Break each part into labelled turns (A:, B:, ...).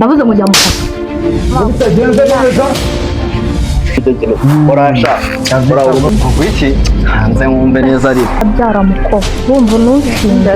A: Ndavuze ngo jya mu kazi.
B: Bitagenze neza.
C: Urasha
D: Kuki hanze nkumve neza ariko
A: Abyara muko bumva unushinze.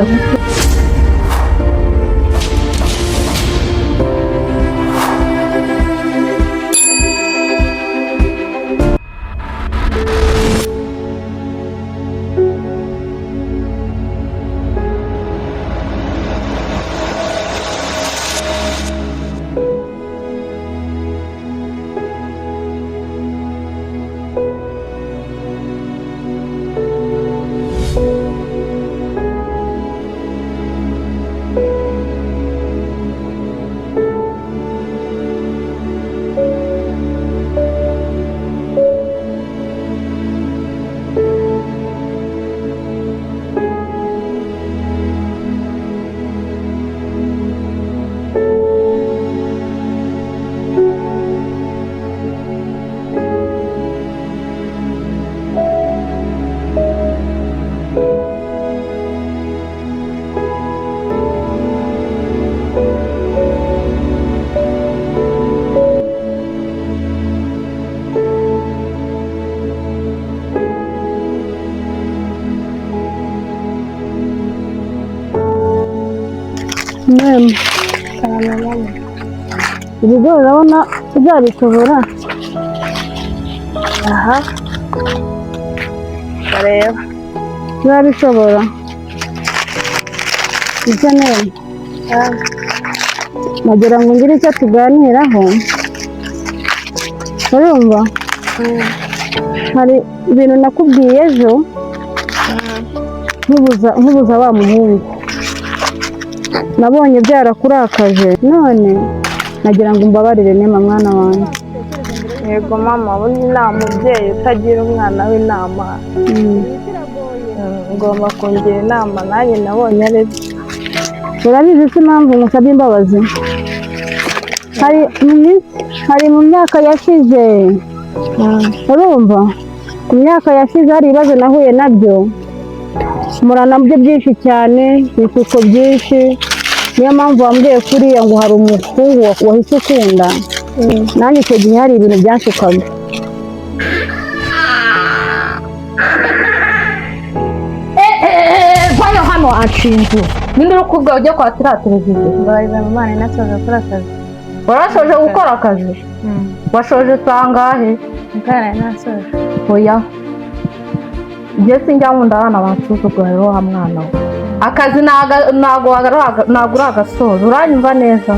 E: Mwema, ibigori urabona uzabishobora?
F: Aha, bareba.
E: Uzabishobora ibyo neza? Nagira ngo ngire icyo tuganiraho. Urumva hari ibintu nakubwiye ejo, nkubuza wa muhungu, nabonye byarakurakaje, none nagira ngo umbabarire nema mwana wanjye.
F: Yego mama, burya inama umubyeyi utagira umwana w'inama. Ugomba kungira inama, nanjye nabonye ari byo.
E: Urabizi se impamvu ngusabye imbabazi? Hari mu minsi, hari mu myaka yashize, urumva, mu myaka yashize hari ibibazo nahuye nabyo, mpura nabyo byinshi cyane, ibisuko byinshi. Niyo mpamvu wambwiye kuriya ngo hari umuhungu wahise ukunda, nanjye icyo gihe hari ibintu byanshukaga.
A: Vayo hano anshinze. Ninde uri kuvuga ujya kwatira televiziyo?
F: Mbabarira mama, nari nasoje gukora akazi.
A: Warashoje gukora akazi? Washoje sangahe?
F: Mukara, nari nasoje.
A: Oya, njye sinjya nkunda abana bansuzugura rero wa mwana we. Akazi ntago uragasoza, uranyumva neza?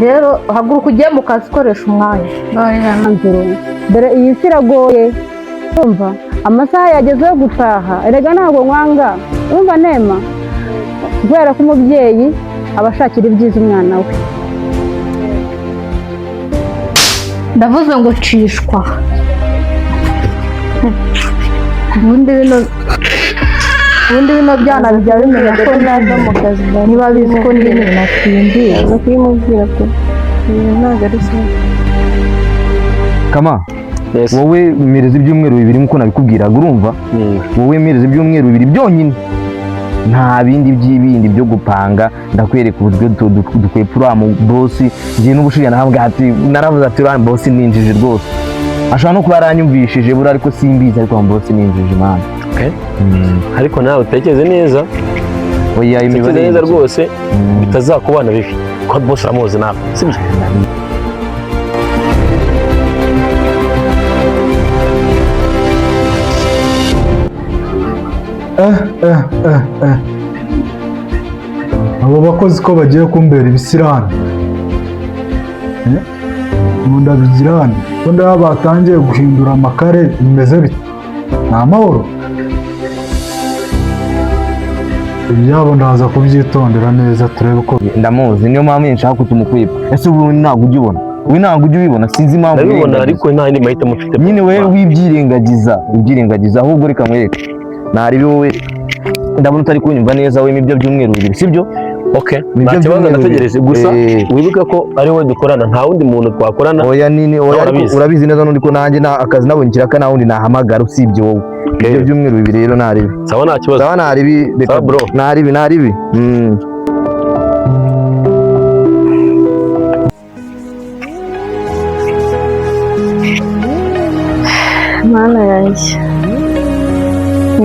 A: Rero haguruka ugiye mu kazi, ukoresha umwanya.
F: Mbabarira mama.
E: Mwanzuro, dore iyi si iragoye, urumva amasaha yageze yo gutaha. Erega ntabwo nkwanga, urumva nema, kubera ko umubyeyi aba ashakira ibyiza umwana we.
A: Ndavuze ngo cishwa. Ubundi bino, ubundi bino byana bijya bimenya ko
F: Naza mu kazi.
A: Niba bizi ko ndi nasinzira.
F: Ndaza kuyimubwira pe, ibintu ntabwo ari sawa.
G: Kama.
D: Yes.
G: Wowe mpereza ibyumweru 2 nk'uko nabikubwiraga, urumva? Wowe mpereza ibyumweru 2 byonyine, nta bindi by'ibindi byo gupanga. Ndakwereka uburyo dukwepa uriya mu bosi. Ngiye n'ubushize nahabwa ati, naravuze ati uriya bosi ninjije rwose, ashobora no kuba yaranyumvishije buriya ariko simbizi, ariko uwo bosi ninjije imana.
D: Okay. Ariko nawe utekereze neza.
G: Oya,
D: Utekereze
G: imibare
D: neza rwose, bitazakubana bibi kuko bose uramuzi nawe, sibyo?
B: eh eh eh eh Abo bakozi ko bagiye kumbera ibisirani? Eh? Ngo ndabigirane ko ndaba batangiye guhindura amakare, bimeze bite? Ni amahoro? Ibyabo ndaza kubyitondera neza, turebe uko.
G: Ndamuzi, niyo mpamvu nshaka kutumukwepa. Ese ubu ntabwo ujya ubona? We ntabwo ujya ubibona, sinzi impamvu
D: Ndabibona.
G: wirengagiza.
D: Ariko nta yandi mahitamo mfite.
G: Nyine wowe wibyirengagiza, ubyirengagiza. Ahubwo reka nkwereke, ntaribi wowe, ndabona utari kunyumva neza. Wowe nibyo byumweru 2, sibyo?
D: Okay,
G: Nibyo
D: nta kibazo.
G: byumweru
D: Ndategereje
G: bibiri.
D: gusa. Wibuke ko ari wowe dukorana, nta wundi muntu twakorana.
G: Oya nini, oya.
D: Nawe
G: Ariko
D: urabizi.
G: urabizi neza n'undi ko nanjye nta akazi nabonye ikiraka, nta wundi nahamagara usibye wowe. Ibyo byumweru 2 rero ntaribi.
D: Sawa, nta kibazo.
G: Sawa, ntaribi reka.
D: Sawa, bro.
G: Ntaribi, ntaribi.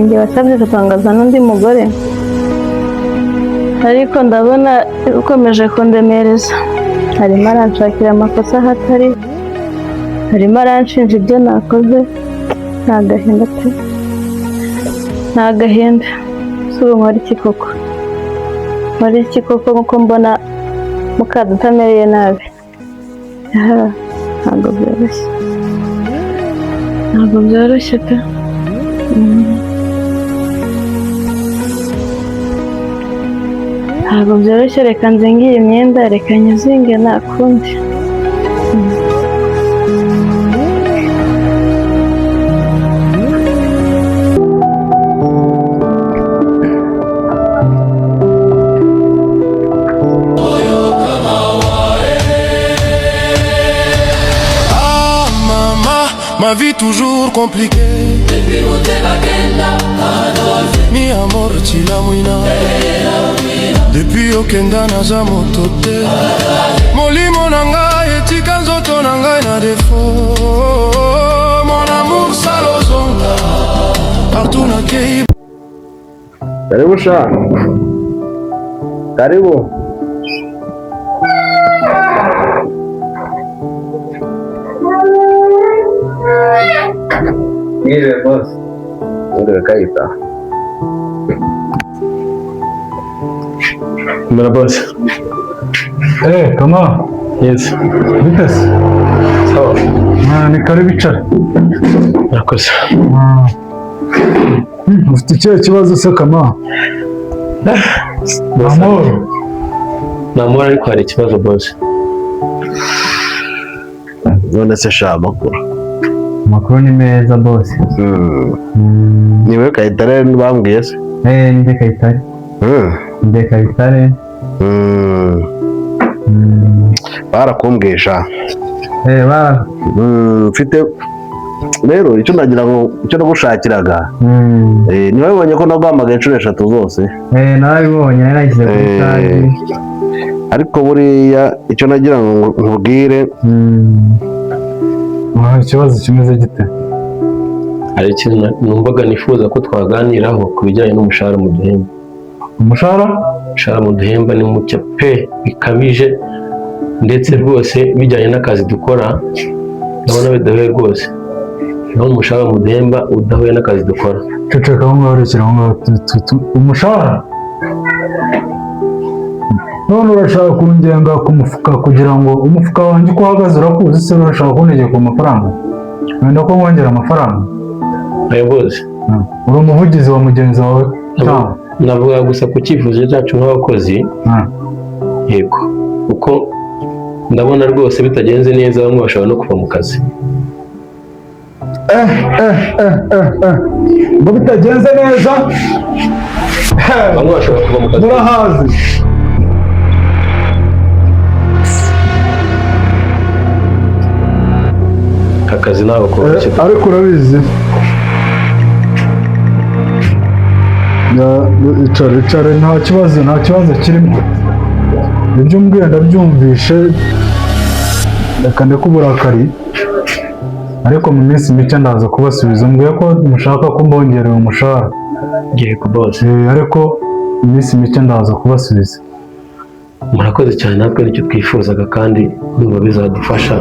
C: Njye wasabye gutangaza n'undi mugore, ariko ndabona ukomeje kundemereza. Arimo aranshakira amakosa aho atari, arimo aranshinja ibyo nakoze. Ni agahinda pe, ni agahinda. Si ubu nkora iki koko? Nkora iki koko, nkuko mbona mukadata amereye nabi? Ah, ntabwo byoroshye, ntabwo byoroshye pe. Ntabwo byoroshye. Reka nzinge iyi myenda, reka nyizinge, nta kundi.
H: Ah maman, ma vie toujours compliquée. Mi amor chilamwina. Depuis okenda naza moto te. Molimo na ngai etika nzoto na ngai na défaut. Mon amour salozonga partout nakei.
I: Karibu sha. Karibu.
J: Mwiriwe boss.
I: Mwiriwe Kayita.
D: Mbona boss.
B: Eh, kama
D: Yes.
B: bite se?
D: Sawa.
B: Ah, ni karibu, icara.
D: Murakoze.
B: Ah. Ufite ikihe kibazo se, kama?
D: Boss,
B: Amahoro.
D: ni amahoro, ariko hari ikibazo, boss.
I: None se sha, amakuru?
J: Amakuru ni meza, boss.
I: Ni wowe Kayitare bambwiye se?
J: Eh, ndi Kayitare. Ndi Kayitare.
I: Barakumbwiye sha.
J: Eh, bara.
I: Mfite rero icyo nagira ngo icyo nagushakiraga. Niba wibonye ko naguhamagaye inshuro eshatu zose.
J: Eh, narabibonye, nari nashyize kuri charge.
I: Ariko buriya icyo nagira ngo nkubwire.
B: Ah, ikibazo kimeze gite?
D: Hari ikintu numvaga nifuza ko twaganiraho ku bijyanye n'umushahara muduhemba.
B: Umushahara?
D: Umushahara muduhemba ni muke pe, bikabije, ndetse rwose bijyanye n'akazi dukora ndabona bidahuye rwose. Ndabona umushahara muduhemba udahuye n'akazi dukora.
B: Ceceka aho ngaho, rekera aho ngaho. Umushahara? None urashaka kungenga ku mufuka kugira ngo umufuka wanjye uko uhagaze urakuzi se? Urashaka kuntegeka ku mafaranga? Wenda ko nkongera amafaranga?
D: Ayo boss.
B: Uri umuvugizi wa mugenzi wawe cyangwa?
D: Navuga gusa ku cyifuzo cyacu nk'abakozi. Yego, kuko ndabona rwose bitagenze neza bamwe bashobora no kuva mu kazi.
B: Eh eh eh eh eh, ngo bitagenze neza?
D: Bamwe bashobora kuva mu kazi.
B: Murahazi.
D: Akazi ntabwo koroshye.
B: Ariko urabizi. Icara, icara, nta kibazo, nta kibazo kirimo. Ibyo umbwiye ndabyumvishe, reka ndeke uburakari, ariko mu minsi mike ndaza kubasubiza. Mbwiye ko mushaka ko mbongerera umushahara.
D: Yego boss.
B: Ariko mu minsi mike ndaza kubasubiza.
D: Murakoze cyane, natwe nicyo twifuzaga kandi ndumva bizadufasha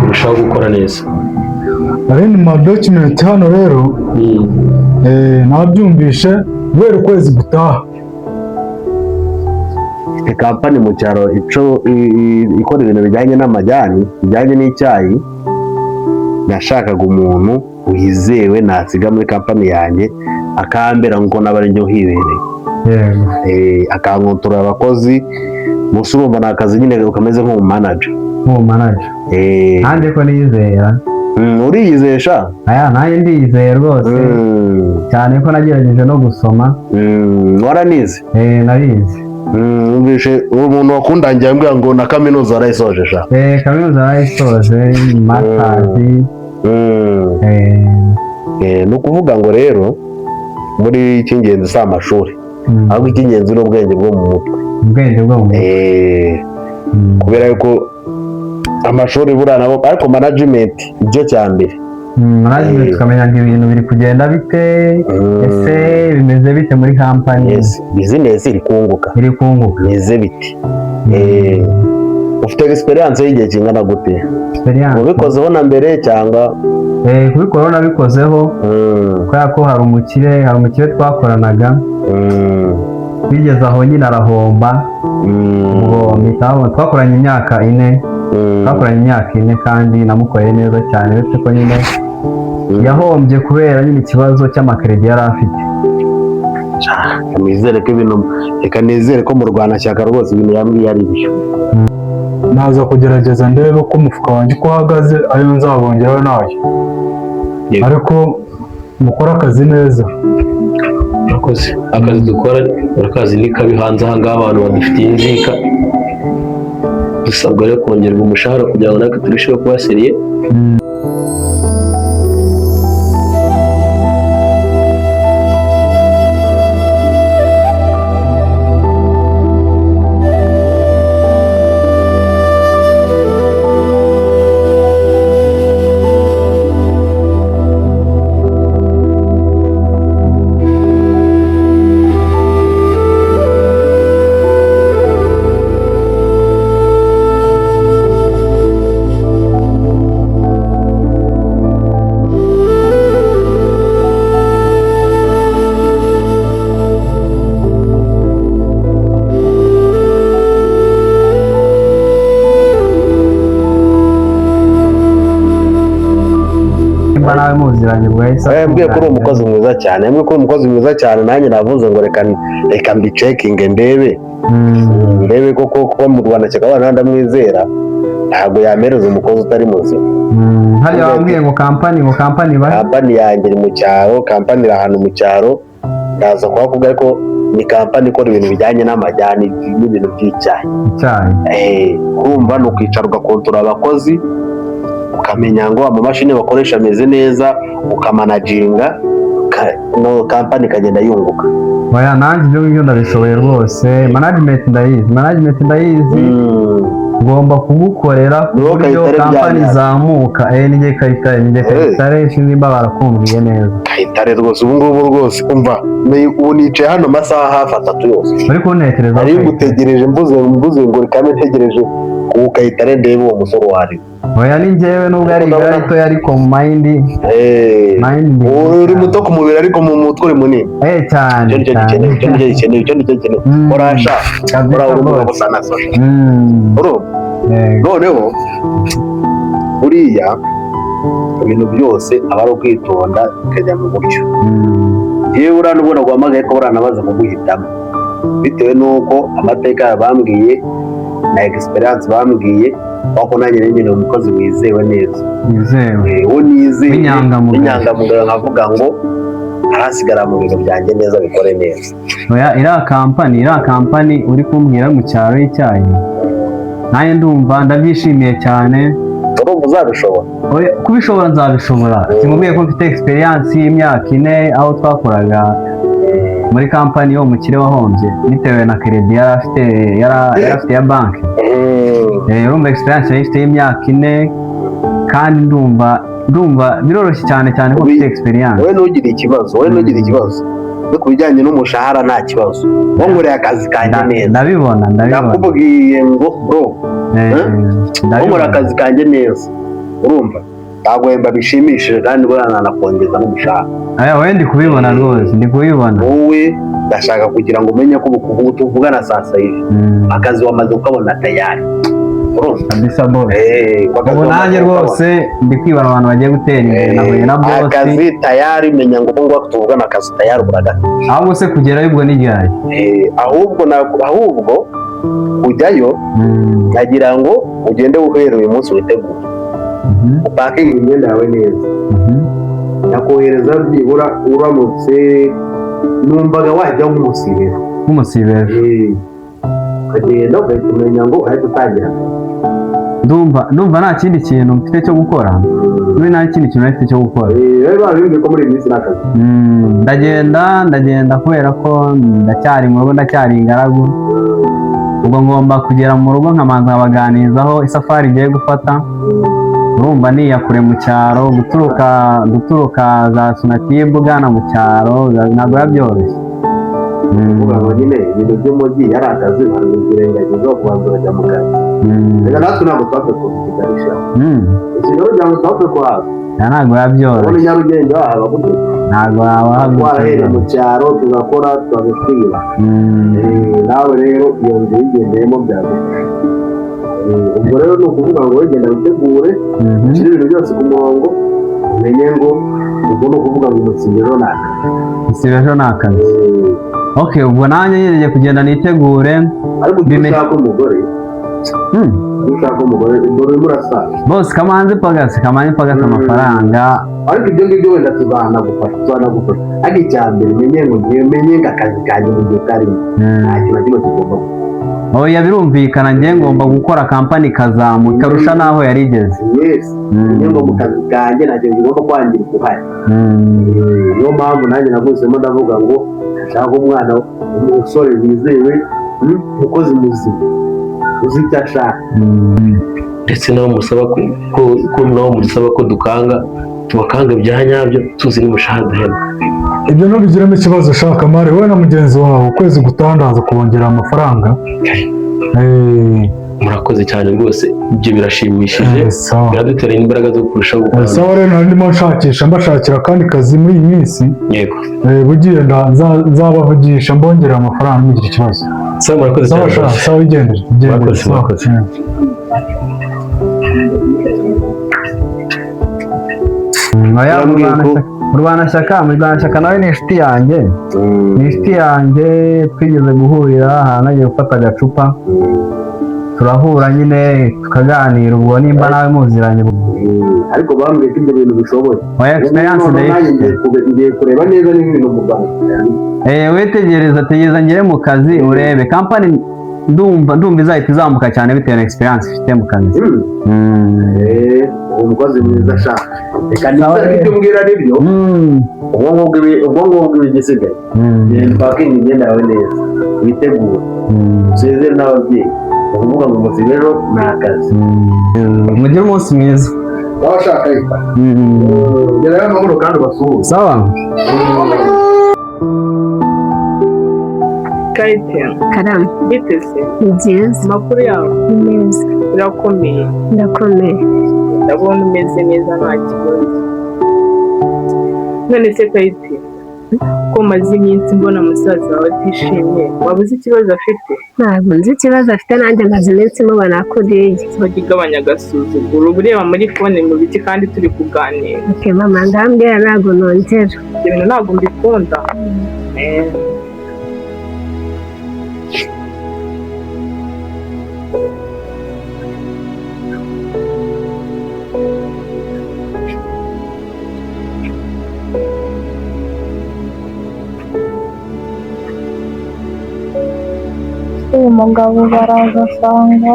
D: kurushaho gukora neza.
B: Ari mu madocument hano rero. Nabyumvishe, guhera ukwezi gutaha.
I: Ifite kampani mu cyaro ico ikora ibintu bijyanye n'amajyani, bijyanye n'icyayi. Nashakaga umuntu wizewe nasiga muri kampani yanjye akambera nk'uko naba ari njye uhibereye.
J: Yego.
I: Akankontorora abakozi gusa, urumva ni akazi nyine kameze nk'umumanager.
J: Nk'umumanager. Nanjye ko niyizera.
I: Uriyizeye sha?
J: Aya, nanjye ndiyizeye rwose. Cyane ko nagerageje no gusoma.
I: Waranize?
J: Eh, narize.
I: Numvise uwo muntu wakundangiye ambwira ngo na kaminuza warayisoje sha.
J: Eh, kaminuza narayisoje, masters.
I: Ni ukuvuga ngo rero muri icy'ingenzi si amashuri, ahubwo icy'ingenzi ni ubwenge bwo mu mutwe.
J: Ubwenge bwo mu mutwe.
I: Kubera yuko amashuri buriya nabo, ariko management ibyo cya mbere.
J: Management, tukamenya ngo ibintu biri kugenda bite, ese bimeze bite muri kampani?
I: Yes, business iri kunguka?
J: Iri kunguka.
I: Bimeze bite? Ufite experience y'igihe kingana gute?
J: Experience?
I: Ubikozeho na mbere cyangwa?
J: Kubikoraho nabikozeho, kubera ko hari umukire twakoranaga, bigeze aho nyine arahomba. Ubwo mpita twakoranye imyaka 4, twakoranye imyaka 4 kandi namukoreye neza cyane, uretse ko nyine yahombye kubera nyine ikibazo cy'amakredi yari afite.
I: Nizere ko ibintu, reka nizere ko mu Rwanashyaka rwose ibintu yambwiye ari byo.
B: Naza kugerageza ndebe ko umufuka wanjye uko uhagaze, ayo nzabongeraho nayo, ariko mukore akazi neza.
D: Murakoze. Akazi dukora urakazi ni kabi hanze aha ngaha, abantu badufitiye inzika. Dusabwa rero kongerwa umushahara kugira ngo natwe turusheho kuba sérieux.
J: Nimba nawe muziranye bwahise.
I: Yambwiye ko uri umukozi mwiza cyane, yambwiye ko uri umukozi mwiza cyane. Nanjye navuze ngo reka mbicekinge ndebe koko ko mu Rwanda kikaba ndamwizera, ntabwo yamereza umukozi utari muzima.
J: Hariya wambwiye ngo kampani bari?
I: Kampani yanjye iri mu cyaro, kampani iri ahantu mu cyaro, ndaza kuhavuga, ariko ni kampani ikora ibintu bijyanye n'amajyani n'ibintu by'icyayi.
J: Icyayi.
I: Kumva ni ukwicara ugakontorora abakozi, ukamenya ngo amamashini bakoresha ameze neza, ukamanaginga no kampani ikagenda yunguka.
J: Oya, nanjye ibyo ngibyo ndabishoboye rwose. Management ndayizi, management ndayizi. Ngomba kugukorera ku
I: Ni wowe
J: buryo
I: Kayitare
J: kampani
I: byanyabyo.
J: izamuka. Ni Kayitare, ni Kayitare, sinzi nimba barakumbwiye neza.
I: Kayitare rwose, ubu ngubu rwose umva, ubu nicaye hano amasaha hafi 3 yose.
J: Uri kuntekereza?
I: Nari ngutegereje, mvuze ngo reka mbe ntegereje ku Kayitare ndebe uwo musore uwo ari we.
J: Oya, ni njyewe, nubwo ari igare ritoya ariko mu mind mind ndi
I: Uri muto ku mubiri ariko mu mutwe uri munini.
J: Cyane.
I: Icyo nicyo
J: Cyane.
I: gikenewe, icyo nicyo gikenewe, icyo nicyo gikenewe. Urasha
J: Kabisa
I: ura uri umugabo
J: rwose.
I: usa na sosha. Urumva?
J: Yego.
I: Noneho buriya ibintu byose aba ari ukwitonda bikajya mu buryo. Yewe, uriya nubwo naguhamagaye ko buriya nabaza kuguhitamo bitewe n'uko amateka yawe bambwiye na experience bambwiye, wako nanjye nari nkeneye umukozi wizewe neza.
J: Wizewe.
I: Uwo nizeye.
J: W'inyangamugayo.
I: W'inyangamugayo, nkavuga ngo arasigara mu bintu byanjye neza, bikore neza.
J: Oya, iriya kampani uri kumbwira mu cyaro y'icyayi, nanjye ndumva ndabyishimiye cyane.
I: Urumva uzabishobora?
J: Oya, kubishobora nzabishobora. Simubwiye ko mfite experience y'imyaka 4 aho twakoraga muri kampani yo mukire wahombye bitewe na kredi yari afite, yari afite ya banki. Urumva experience yari ifite y'imyaka 4, kandi ndumva biroroshye cyane cyane ko mfite experience.
I: Wowe ntugire ikibazo, wowe ntugire ikibazo no ku bijyanye n'umushahara, nta kibazo, wowe nkoreye akazi kanjye neza.
J: Ndabibona, ndabibona.
I: Ndakubwiye ngo bro, wowe nkora
J: Ndabibona.
I: akazi kanjye neza, urumva ntaguhemba bishimishije kandi buriya nanakongeza n'umushahara.
J: Aya, wowe ndi kubibona rwose, ndi kubibona.
I: Wowe ndashaka kugira ngo umenye ko ubu tuvugana saa hivi akazi wamaze kukabona tayari, urumva?
J: Kabisa boss.
I: Akazi
J: Ubu
I: wamaze
J: nanjye
I: kukabona.
J: rwose ndi kwibara abantu bagiye gutera imbere, nahuye na boss.
I: Akazi tayari, menya ngo ubu ngubu tuvugana akazi tayari uragafite.
J: Ahubwo se kugerayo ubwo ni ryari?
I: Ahubwo kujyayo nagira ngo ugende uhereye uyu munsi witegure, upakinge imyenda yawe neza, ndakohereza byibura uramutse numvaga wajya nk'umusibero.
J: Nk'umusibero.
I: Ukagenda ugahita umenya ngo uhita utangira.
J: Ndumva nta kindi kintu mfite cyo gukora. Niba nta kindi kintu mfite cyo gukora.
I: Rero babimbwiye ko muri iyi minsi nta kazi.
J: Ndagenda kubera ko ndacyari mu rugo, ndacyari ingaragu. Ubwo ngomba kugera mu rugo nkamanza nkabaganirizaho isafari igiye gufata. Urumva niya kure mu cyaro, guturuka za Sonatube ugana mu cyaro ntabwo biba byoroshye.
I: Kuvuga ngo nyine ibintu by'umujyi yari akazi, barabirengagiza kubanza bajya mu kazi. Reka natwe ntabwo twapfe kuza i Kigali sha. Si rero kugira ngo twapfe kuhaza.
J: Ntabwo biba
I: Ubundi
J: byoroshye.
I: Nyarugenge wahaba gute?
J: Ntabwo waba.
I: Twarahereye mu cyaro tugakora tugakwira. Nawe rero iyo nzu uyigendeyemo byagufasha. Ubwo rero ni ukuvuga ngo wegenda witegure, ushyire ibintu byose ku murongo, umenye ngo ubwo ni ukuvuga ngo umutsindiro ni akazi.
J: Isibe ejo ni akazi. Okay, ubwo nanjye nyine ngiye kugenda nitegure.
I: Ariko iyo ushaka umugore, iyo ushaka umugore dore urimo urasaza.
J: Bose kamanze pagasi amafaranga.
I: Ariko ibyo ngibyo wenda tuzanagufasha, ariko icya mbere menye ngo ngiye menye ngo akazi kanjye mu gihe karimo nta kintu na kimwe kigomba gukora.
J: Oya, birumvikana, ngiye ngomba gukora kampani ikazamuka ikarusha n'aho yari igeze.
I: Yes, menye ngo mu kazi kanjye nta kintu kigomba kwangirika uhari. Niyo mpamvu nanjye navuzemo ndavuga ngo nshaka umwana umusore wizewe, umukozi muzima uzi icyo ashaka.
D: Ndetse nabo musaba ko nabo musaba ko dukanga, tubakanga bya nyabyo, tuzi n'umushahara duhembwa.
B: Ibyo ntubigiremo ikibazo. Shaka mare wowe na mugenzi wawe, ukwezi gutaha ndaza kubongerera amafaranga.
D: Murakoze cyane rwose, ibyo birashimishije, biradutera imbaraga zo kurushaho gukora.
B: Sawa rero, nari ndimo nshakisha, mbashakira akandi kazi muri iyi minsi.
D: Yego.
B: Bugiye nzabavugisha mbongerera amafaranga, ntugire ikibazo.
D: Sawa, murakoze
B: Sawa.
D: cyane
B: Sha,
D: rwose.
B: sawa, wigendere, wigendere.
D: Murakoze.
B: Sawa.
D: Murakoze.
J: Oya, Murwanashyaka nawe ni inshuti yanjye, ni inshuti yanjye. Twigeze guhurira ahantu agiye gufata agacupa, turahura nyine tukaganira. Ubwo nimba nawe muziranye.
I: Ariko bambwiye ko ibyo bintu bishoboye.
J: Oya, experience
I: Ubu noneho nanjye
J: ndayifite.
I: ngiye kureba neza niba ibintu mu Rwanda.
J: Witegereza, tegereza ngere mu kazi urebe kampani, ndumva izahita izamuka cyane bitewe na experience ifite mu kazi.
I: Uwo mukozi mwiza ashaka, reka nizere ko ibyo umbwira ari byo. Ubwo ngubwo ibigisigaye, genda upakinge imyenda yawe neza, witegure, usezere n'ababyeyi. Ni ukuvuga ngo umuzi rero ni akazi.
J: Mugire umunsi mwiza.
I: Waba ushaka yitwa gerayo amahoro kandi ubasuhuze.
J: Sawa.
F: Kayite.
K: Karame.
F: Bite se?
K: Ni byiza.
F: Amakuru yawe?
K: Ni meza.
F: Urakomeye?
K: Ndakomeye.
F: Ndabona umeze neza, nta kibazo. None se Kayite, ko maze iminsi mbona musaza wawe atishimye, waba uzi ikibazo afite?
K: Ntabwo nzi ikibazo afite, nanjye maze iminsi mubona kuriya.
F: Wajya ugabanya agasuzuguro, uba ureba muri phone mu biti kandi turi kuganira.
K: Okay mama, ndambwira, ntabwo nongera.
F: Ibyo bintu ntabwo mbikunda.
L: Uyu mugabo baraza asanga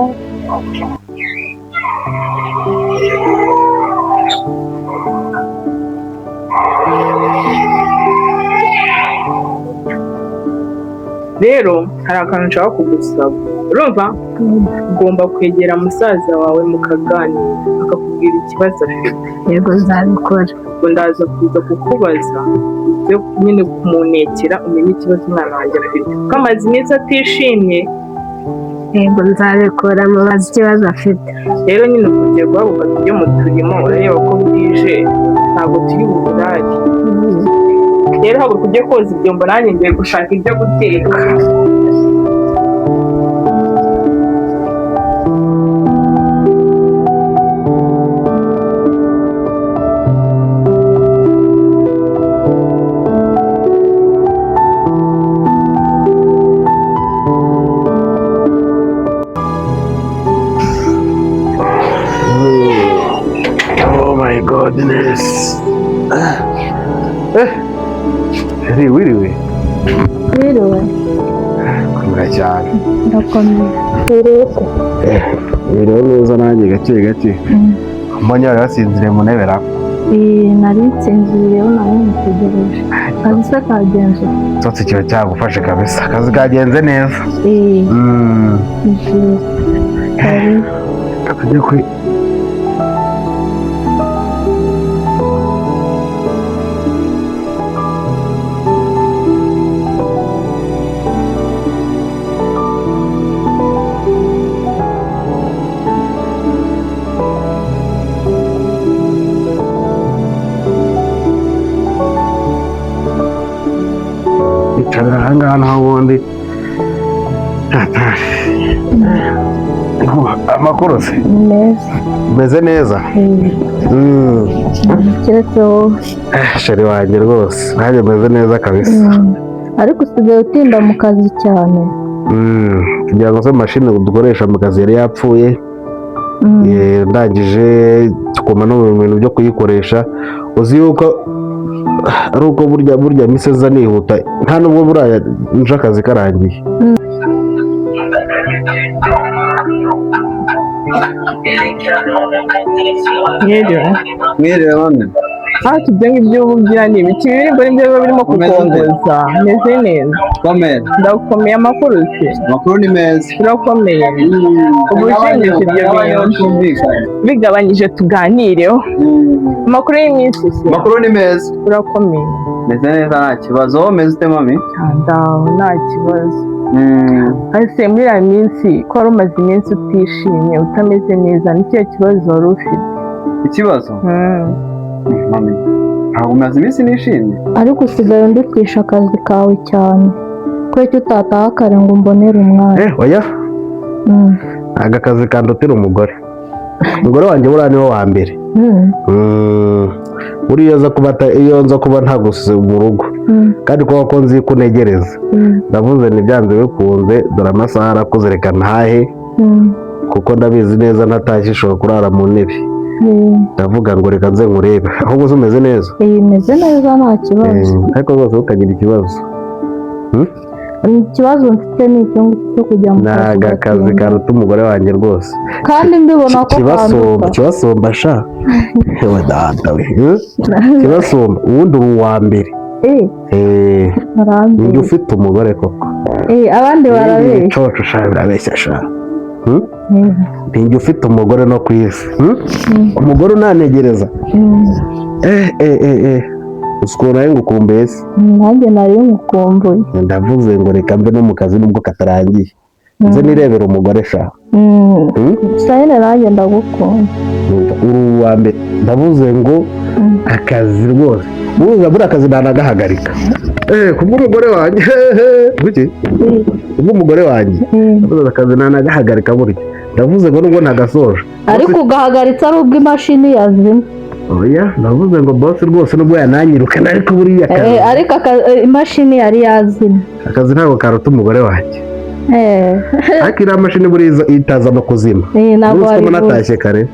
F: Rero hari akantu nshaka kugusaba, urumva? Ugomba kwegera musaza wawe mukaganira, akakubwira ikibazo afite.
K: Yego, nzabikora.
F: Ubwo ndaza kuza kukubaza ibyo nyine kumunekera, umenye ikibazo umwana wanjye afite, kuko amaze iminsi atishimye.
K: Yego, nzabikora, mubaze ikibazo afite.
F: Rero nyine ugiye guhaguruka tujye mu turimo, urareba ko bwije, ntabwo turi buburare. Rero haguruka ujye koza ibyombo, nanjye ngiye gushaka ibyo guteka.
I: Oh my goodness. Eri, wiriwe.
L: Wiriwe.
I: Komera cyane.
L: Ndakomeye, wiriwe se?
I: Wiriwe neza nanjye, gake gake. Mbonye wari wasinziriye mu ntebe ra.
L: Nari nsinziriyeho, nari mutegereje. Akazi se kagenze?
I: Igitotsi kiba cyagufashe kabisa. Akazi kagenze neza.
L: Ni byiza. Karibu.
I: Tujye kuri Nicara ahangaha naho ubundi. Amakuru se?
L: Ni meza.
I: Umeze neza?
L: Keretse wowe.
I: Chéri wanjye rwose, nanjye meze neza kabisa.
L: Ariko usigaye utinda mu kazi cyane.
I: Kugira ngo se mashini dukoresha mu kazi yari yapfuye. Ndangije tukoma no mu bintu byo kuyikoresha, uzi yuko ari uko burya burya miseza nihuta, nta nubwo buriya nje akazi karangiye.
F: Mwiriwe.
J: Mwiriwe none.
F: Hafi ibyo ngibyo uba ugira ni ibiki? Ibirimbo nibyo biba birimo kukongoza. Meze neza.
J: Komera.
F: Ndakomeye, amakuru se?
J: Amakuru ni meza.
F: Urakomeye. Uba ushimisha ibyo bintu. Bigabanyije tuganireho. Amakuru y'iminsi se?
J: Amakuru ni meza.
F: Urakomeye.
J: Meze neza nta kibazo. Wowe umeze ute mami?
F: Ndaho nta kibazo. Ese muri iriya minsi ko wari umaze iminsi utishimye utameze neza, ni ikihe kibazo wari ufite?
J: Ikibazo? Mami, ntabwo umaze iminsi nishimye.
L: Ariko usigaye undutisha akazi kawe cyane. Kuki utataha kare ngo umbonere umwanya?
I: Oya. Aka kazi kandutira umugore. Umugore wanjye buriya niwe wa mbere. Buriya iyo nza kuba ntagusize mu rugo, kandi kuba ko nzi ko unegereza, ndavuze ntibyanze bikunze, dore amasaha arakuze, reka ntahe, kuko ndabizi neza ntatashye ishobora kurara mu ntebe. Ndavuga ngo reka nze nkurebe. Ahubwo se umeze neza?
L: Meze neza nta kibazo.
I: Ariko rwose ntukagire ikibazo.
L: Ikibazo mfite ni icyo ngicyo cyo kujya mu kazi.
I: Ntago akazi karuta umugore wanjye rwose.
L: Kandi mbibona ko
I: kibasumba, kibasumba sha. Yewe data we. Kibasumba, ubundi uri uwa mbere. Njye ufite umugore koko.
L: Abandi barabeshya.
I: Ibicoco sha birabeshya sha. Njye ufite umugore no ku isi. Umugore unanegereza. Usikura nawe ngukumbuye se?
L: Nanjye nari ngukumbuye.
I: Ndavuze ngo reka mve no mu kazi nubwo katarangiye, nze nirebera umugore sha.
L: Gusa nyine nanjye ndagukunda.
I: Uri uwa mbere. Ndavuze ngo akazi rwose, buriya akazi ntanagahagarika. Kubw'umugore wanjye, kuki? Kubw'umugore wanjye. Ndavuze akazi ntanagahagarika burya. Ndavuze ngo nubwo ntagasoje.
L: Ariko ugahagaritse ari ubwo imashini yazimye.
I: Oya, ndavuze ngo boss rwose nubwo yananyirukana, ariko buriya akazi.
L: Ariko imashini yari yazimye.
I: Akazi ntabwo karuta umugore wanjye. Ariko iriya mashini buriya itaza no kuzima.
L: Ntabwo
I: wari natashye kare.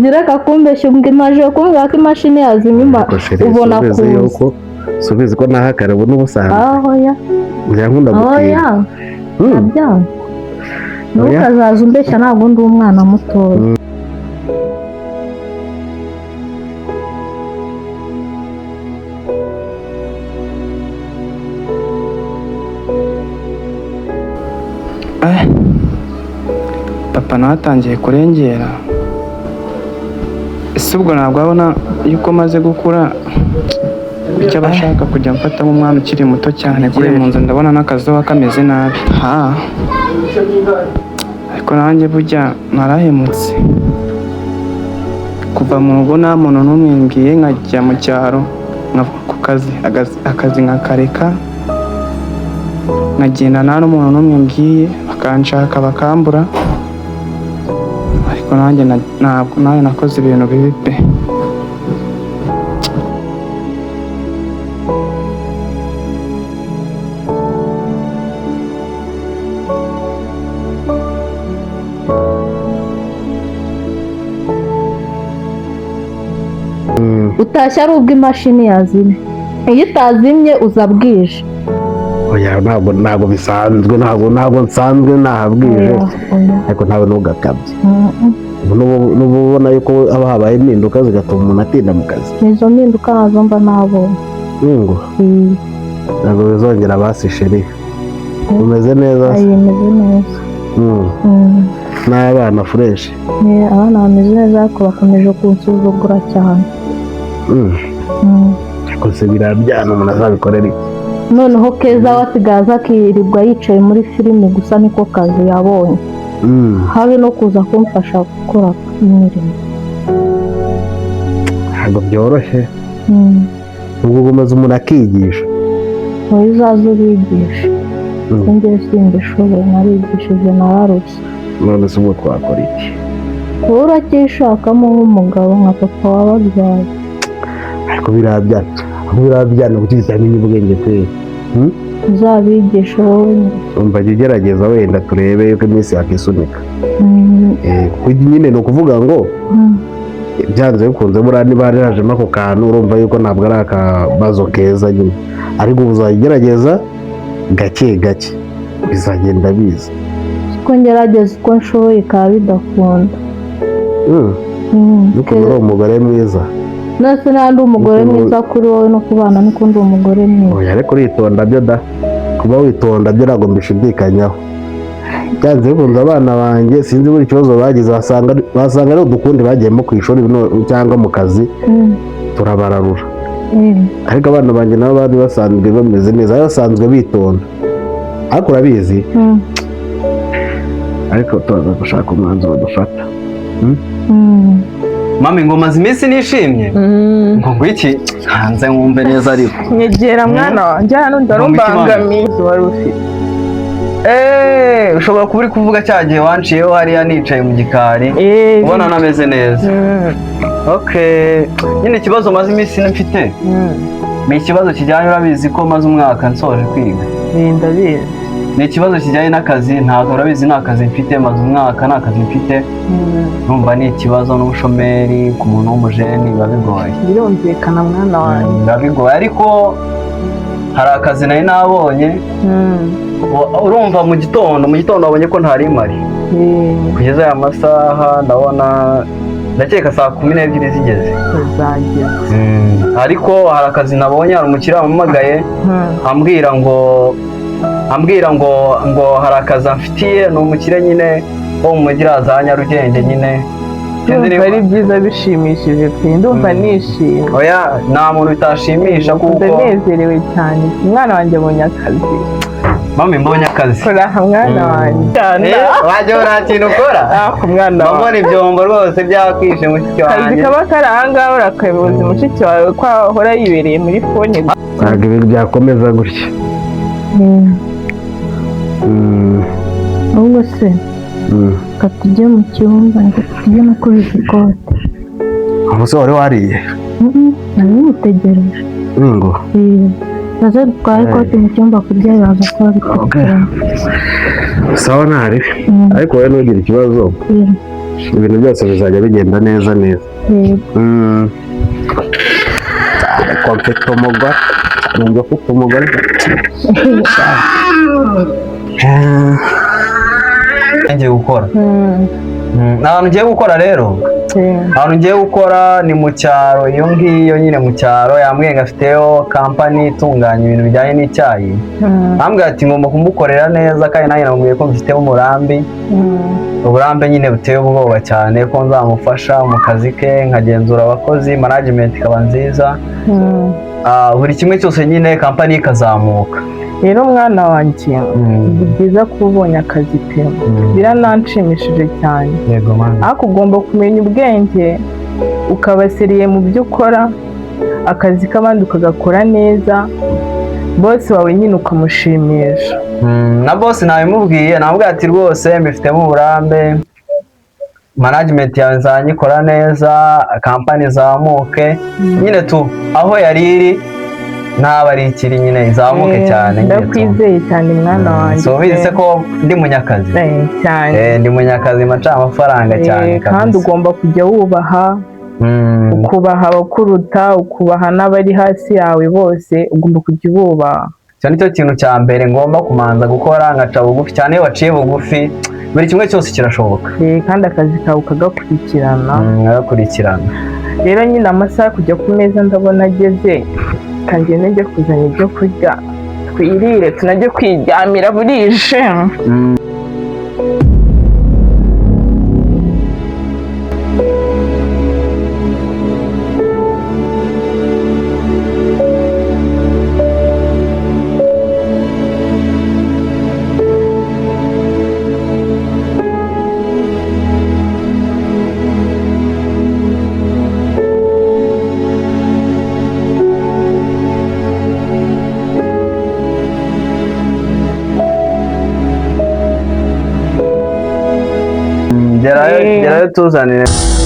L: Gira kakumbeshya ubwo imaje kumbwira ko imashini yazimye ubona kuza.
I: Subiza ko naha kare ubu n'ubusanzwe.
L: Oya.
I: Njya nkunda gutira.
L: Oya. Ndabyanga. Ntukazaza umbeshya, ntabwo ndi umwana mutoya.
M: Papa nawe atangiye kurengera. Ese ubwo ntabwo abona yuko maze gukura, icyo aba ashaka kujya mfata nk'umwana ukiri muto cyane. Kuri mu nzu ndabona n'akazuba kameze nabi. Ariko nanjye burya narahemutse. Kuva mu rugo nta muntu n'umwe mbwiye, nkajya mu cyaro ku kazi, akazi nkakareka, nkagenda nta n'umuntu n'umwe mbwiye, bakanshaka bakambura. Ariko nanjye ntabwo nanjye nakoze ibintu bibi pe.
L: Utashye ari ubwo imashini yazimye. Iyo itazimye uza bwije.
I: Oya, ntabwo bisanzwe, ntabwo nsanzwe nahabwije. Ariko ntawe ntugakabye. N'ubu ubona yuko haba habaye impinduka zigatuma umuntu atinda mu kazi.
L: Izo mpinduka nazo mba nabonye.
I: Ngo ntabwo bizongera basi chéri. Umeze neza?
L: Meze neza.
I: N'abana fresh?
L: Abana bameze neza ariko bakomeje kunsuzugura cyane.
I: Ariko se birabyana umuntu azabikorera iki?
L: Noneho Keza wasigaye aza akirirwa yicaye muri filime gusa, niko kazi yabonye. Habe no kuza kumfasha gukora imirimo.
I: Ntabwo byoroshye. Ubwo gumaze umuntu akigisha.
L: Wowe uzaze ubigishe, kuko njyewe simbishoboye, narigishije nararushye.
I: None se ubwo twakora iki?
L: Wowe uracyishakamo nk'umugabo nka papa wababyaye.
I: Ariko biriya byana, aho biriya byana kuki bitamenya ubwenge kweri? Hmm?
L: Uzabigishe wowe.
I: Umva, jya ugerageza wenda turebe yuko iminsi yakisunika. Kuko nyine ni ukuvuga ngo byanze bikunze buriya niba harajemo ako kantu, urumva yuko ntabwo ari akabazo keza nyine, ariko ubu uzagerageza gake gake bizagenda biza.
L: Ko ngerageza uko nshoboye bikaba bidakunda.
I: Nukuntu uri umugore mwiza.
L: Nose nta ndi umugore mwiza kuri wowe no ku bana, niko ndi umugore mwiza.
I: Oya, ariko uritonda byo da, kuba witonda byo ntabwo mbishidikanyaho. Byanze bikunze abana banjye sinzi buri kibazo bagize, basanga ari udukundi bagiyemo ku ishuri cyangwa mu kazi, turabararura. Ariko abana banjye nabo bari basanzwe bameze neza, bari basanzwe bitonda, ariko urabizi. Ariko turaza gushaka umwanzuro dufata.
J: Mami, ngo maze iminsi nishimye, ngo ngwiki hanze nkumve neza ariko.
F: Nyegera mwana wanjye hano, ndarumbangamiye wari ufite.
J: Eh, ushobora kuba uri kuvuga cya gihe wanciyeho hariya nicaye mu gikari, ubona nameze neza. Okay, nyine ikibazo maze iminsi mfite ni ikibazo kijyanye, urabizi ko maze umwaka nsoje kwiga.
F: Ndabizi.
J: Ni ikibazo kijyanye n'akazi, ntabwo urabizi nta kazi mfite, maze umwaka nta kazi mfite. Numva ni ikibazo n'ubushomeri ku muntu w'umujeni biba bigoye.
F: Birumvikana mwana wanjye.
J: Biba bigoye, ariko hari akazi nari nabonye. Urumva mu gitondo wabonye ko ntari mpari kugeza aya masaha, ndabona ndakeka saa 12 zigeze.
F: Uzageze.
J: Ariko hari akazi nabonye, hari umukiriya wampamagaye ambwira ngo hari akazi amfitiye, ni umukire nyine wo mu mujyi za Nyarugenge nyine. Sinzi
F: Ndumva
J: niba-
F: ari byiza, bishimishije pe, ndumva nishimye.
J: Oya, nta muntu bitashimisha kuko
F: Ndanezerewe cyane, umwana wanjye abonye akazi.
J: Mami, mbonye akazi.
F: Kora aha mwana wanjye.
J: Eh, wajya nta kintu ukora.
F: Ah, ku mwana wawe.
J: Mbona ibyombo rwose byakwishe mushiki
F: Akazi
J: wanjye.
F: kaba kari ahangaha, urakayoboza mushiki wawe ko ahora yibereye muri phone.
I: Ntabwo ibintu byakomeza gutya.
L: Ahubwo se reka tujye mu cyumba, tujye no kubika ikote.
I: Ubu se wari wariye?
L: Nari mutegereje.
I: Ngo
L: Baze dutware ikote mu cyumba kurya, baza kuba bikurikirana.
I: Sawa, ntari, ariko wowe ntugire ikibazo, ibintu byose bizajya bigenda neza neza.
L: Yego.
I: Ariko mfite umugore, numva ufite umugore.
J: Ngiye gukora. Ahantu ngiye gukora rero, ahantu ngiye gukora ni mu cyaro iyo ngiyo nyine mu cyaro. Yambwiye ngo afiteyo kampani itunganya ibintu bijyanye n'icyayi, ambwira ati ngomba kumukorera neza, kandi nanjye namubwiye ko mfitemo umurambi, uburambe nyine buteye ubwoba cyane, ko nzamufasha mu kazi ke, nkagenzura abakozi, management ikaba nziza. Buri kimwe cyose nyine kampani ikazamuka.
F: Rero mwana wanjye, ni byiza kuba ubonye akazi pe, birananshimishije cyane.
J: Yego mama.
F: Ariko ugomba kumenya ubwenge, ukaba sérieux mu byo ukora, akazi k'abandi ukagakora neza, boss wawe nyine ukamushimisha.
J: Na boss nabimubwiye, namubwiye ati rwose mbifitemo uburambe, management yawe nzanyikora neza, kampani izamuke nyine tu aho yari iri ntaba ari ikiri nyine, izamuke cyane nyine tu.
F: Ndakwizeye cyane mwana wanjye.
J: So ubizi se ko ndi munyakazi?
F: Cyane.
J: Ndi munyakazi, maca amafaranga cyane.
F: Kandi
J: Kabisa.
F: ugomba kujya wubaha, ukubaha abakuruta, ukubaha n'abari hasi yawe bose, ugomba kujya ububaha.
J: Icyo ni cyo kintu cya mbere ngomba kumanza gukora, nkaca bugufi cyane. Iyo waciye bugufi buri kimwe cyose kirashoboka.
F: Kandi akazi kawe ukagakurikirana.
J: Nkagakurikirana.
F: Rero nyine amasaha yo kujya ku meza ndabona ageze, kangende njye kuzana ibyo kurya twirire, tunajye kwiryamira, burije.
N: Gerayo tuzanire.